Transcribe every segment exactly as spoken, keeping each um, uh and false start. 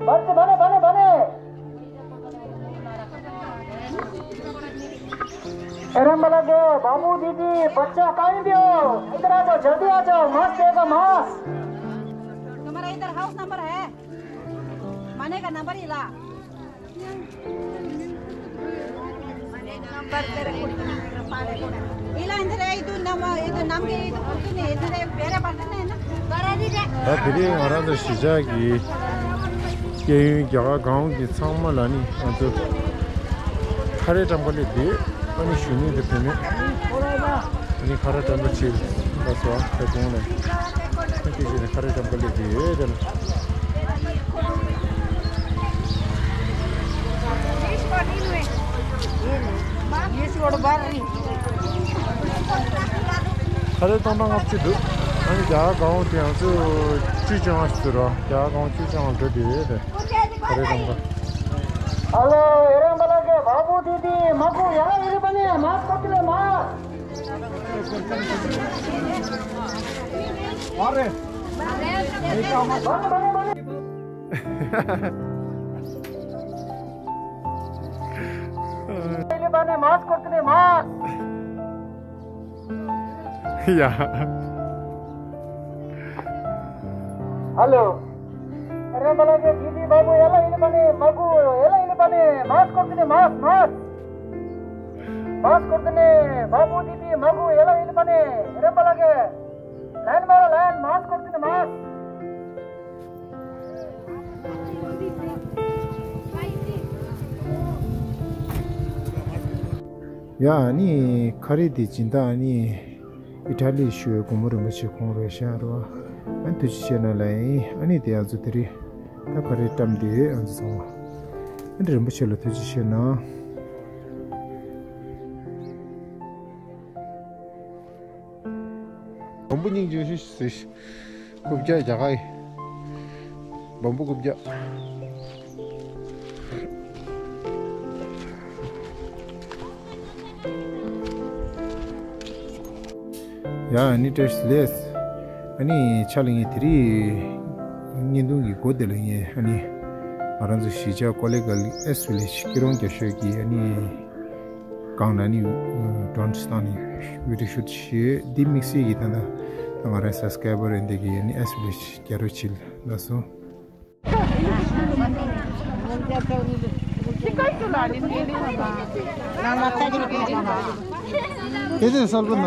बच्चे बने, बने, बने। एरम वाला के बाबू, दीदी, बच्चा कहीं भी हो, इधर आ जाओ, जल्दी आ जाओ, मास्क देगा, मास्क। तुम्हारा इधर हाउस नंबर है, मने का नंबर ही ला। ད་དེ་རིང་ང་རང་ཚོ་གཞིས་ཆགས་ཀྱི་སྐྱེས་ཡུལ་རྒྱ་གར་སྒང་གི་ཚང་མ་ལ་ནི་ང་ཚོ་ཁ་རས་བཀྲམ་ག་སླེབས་ཏེ། ཨ་ནི་གཞོན་ནུ་དེ་བུད་མེད། ཨ་ནི་ཁ་རས་བཀྲམ་པ་ཕྱིར་ལ་སོགས་ཁ་གདོང་ལ། ཨ་དེ་བཞིན་ཁ་རས་བཀྲམ་ག་སླེབས་ཏེ་ཡོད་དེ་ལ། ཁ་རས་སྟོང་ཕྲག་ལྔ་བཅུ་འདུག་ཨ་ནི་རྒྱ་གར་སྒང་དེ་ཡང་ཚོ་བཅུ་བཅོ་ལྔ་ཞིག་ཟེར་རོ། རྒྱ་གར་སྒང་བཅུ་བཅོ་ལྔ་འགྲོ་དེ་རེད། ཁ་རས་བཀྲམ་ག हेलो, एरंबला के बाबू दीदी, मगु, याला इरपने, मास्क पकड़े, मास्क। अरे। बने, बने, बने। इरपने, मास्क पकड़े, मास्क। या। हेलो। एरंबला के दीदी बाबू, एला इले बने, मगु, एला इले बने, मास्क कोर्तने, मास्क, मास्क। मास्क कोर्तने, बाबू, दीदी, मगु, एला इले बने, एरंबला के। लाइन मारो, लाइन, मास्क कोर्तने, मास्क। ཡ། ཨ་ནི་ཁ་རས་དེ་སྦྱིན་བདག་ཨ་ནི་ཨི་ཊ་ལི་ཞུ་བའི་སྒོ་མོ་རིན་པོ་ཆེ་ཁོང་རེད་ཤག་རོ། ཨ་ནི་ཐུགས་རྗེ་ཆེ་གནང་ལགས། ཨ་ནི་དེ་ཡང་ཚོ་དེ་རིང་ད་ཁ་རས་བཀྲམ་དེ་ཡང་ཚོ་ཚང་མ་ཨ་ནི་རིན་པོ་ཆེ་ལ་ཐུགས་རྗེ་ཆེ་གནང་། བམ་པོ་སྙིང་རྗེ་ཞིག་ཟེར། རྐུབ་བཀྱག་རྒྱ་གར་ཡི། བམ་པོ་རྐུབ་བཀྱག་ཡ། ཨ་ནི་བཀྲ་ཤིས་བདེ་ལེགས། ཨ་ནི་ཆ་ལ་ངས་དེ་རིང་བརྙན་ཐུང་གི་མགོ་དེ་ལ་ངས་ཨ་ནི་ང་རང་ཚོ་གཞིས་ཆགས་ཀོ་ལེ་གྷལ་ཨེ་སི་ཝི་ལེཇ་སྐྱིད་གྲོང་རྒྱ་ཤོད་ཀྱི་ཨ་ནི་སྒང་ལ་ནི་ཌོན་སི་བཏང་ནས་བི་ཌི་ཡོ་ཤུ་ཊི་བྱས། འདི་དམིགས་བསལ་གྱི་ད་ལྟ་ད་ང་རང་སབ་སི་ཀ་རའི་བར་ཡིན་དེ་གི་ཨ་ནི་ཨེ་སི་ཝི་ལེཇ་རྒྱ་རོ་ཆིལ་ལ་སོང་། དེ་དེ་སལ་པོ་ན།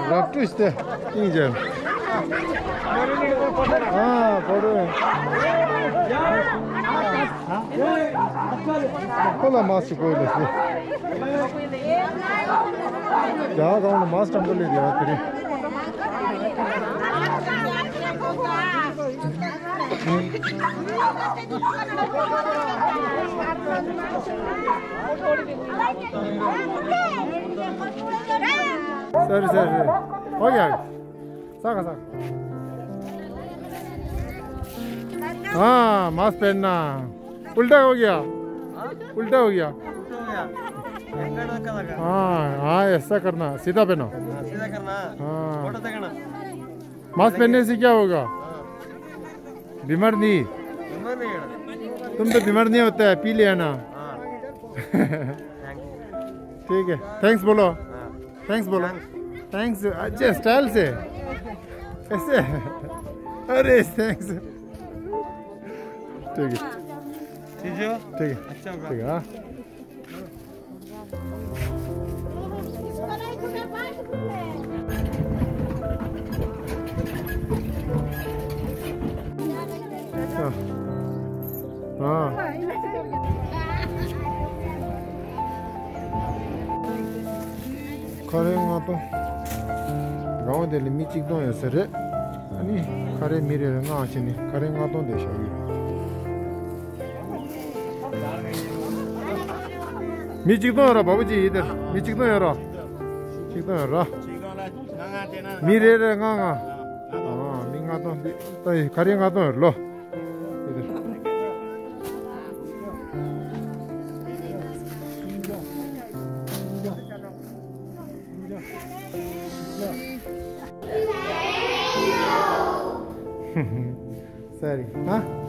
རབ་ཏུ་སྟེ་ཏིང་ཅན། ཨ་པོ་རོ། ཁོ་ལ་མ་སུ་གོ་ལ་སི། རྒྱ་གང་ལ་མ་སུ་ཀྲམ་པ་ལི་རེ་བ་དེ་རེད། Sorry, sorry, sorry. हो गया। साका, साका। हाँ, मास्क पहनना। उल्टा हो गया। उल्टा हो गया। हाँ, हाँ, ऐसा करना। सीधा पहनो। हाँ, सीधा करना। हाँ। फोटो देखना। मास्क पहनने से क्या होगा? हाँ। बीमार नहीं। बीमार नहीं है। तुम तो बीमार नहीं होता है, पी लिया ना। हाँ। ठीक है, थैंक्स बोलो। हाँ। थैंक्स बोलो। थैंक्स। थैंक्स। अच्छे स्टाइल से। कैसे? अरे, थैंक्स। ठीक है। ठीक है। ठीक है। अच्छा होगा। ठीक है, हाँ। ཁ་རས་ལྔ་སྟོང་། རང་དེ་ལ་མི་གཅིག་སྟོང་ཡོད་ས་རེད། ཨ་ནི་ཁ་རས་མི་རེ་རེ་ལྔ་བྱས་ནས་ཁ་རས་ལྔ་སྟོང་དེ་བཞག་ཡོད། མི་གཅིག་སྟོང་ཡོད་ར། བ་བུ་ཅི་ཡིན་དེ། མི་གཅིག་སྟོང་ཡོད་ར། གཅིག་སྟོང་ཡོད་ར། མི་རེ་རེ་ལྔ་ལྔ། ཨ། མི་ལྔ་སྟོང་འདི་ད་ཁ་རས་ལྔ་སྟོང་ཡོད་ལོ། ས་རེད་ཨ།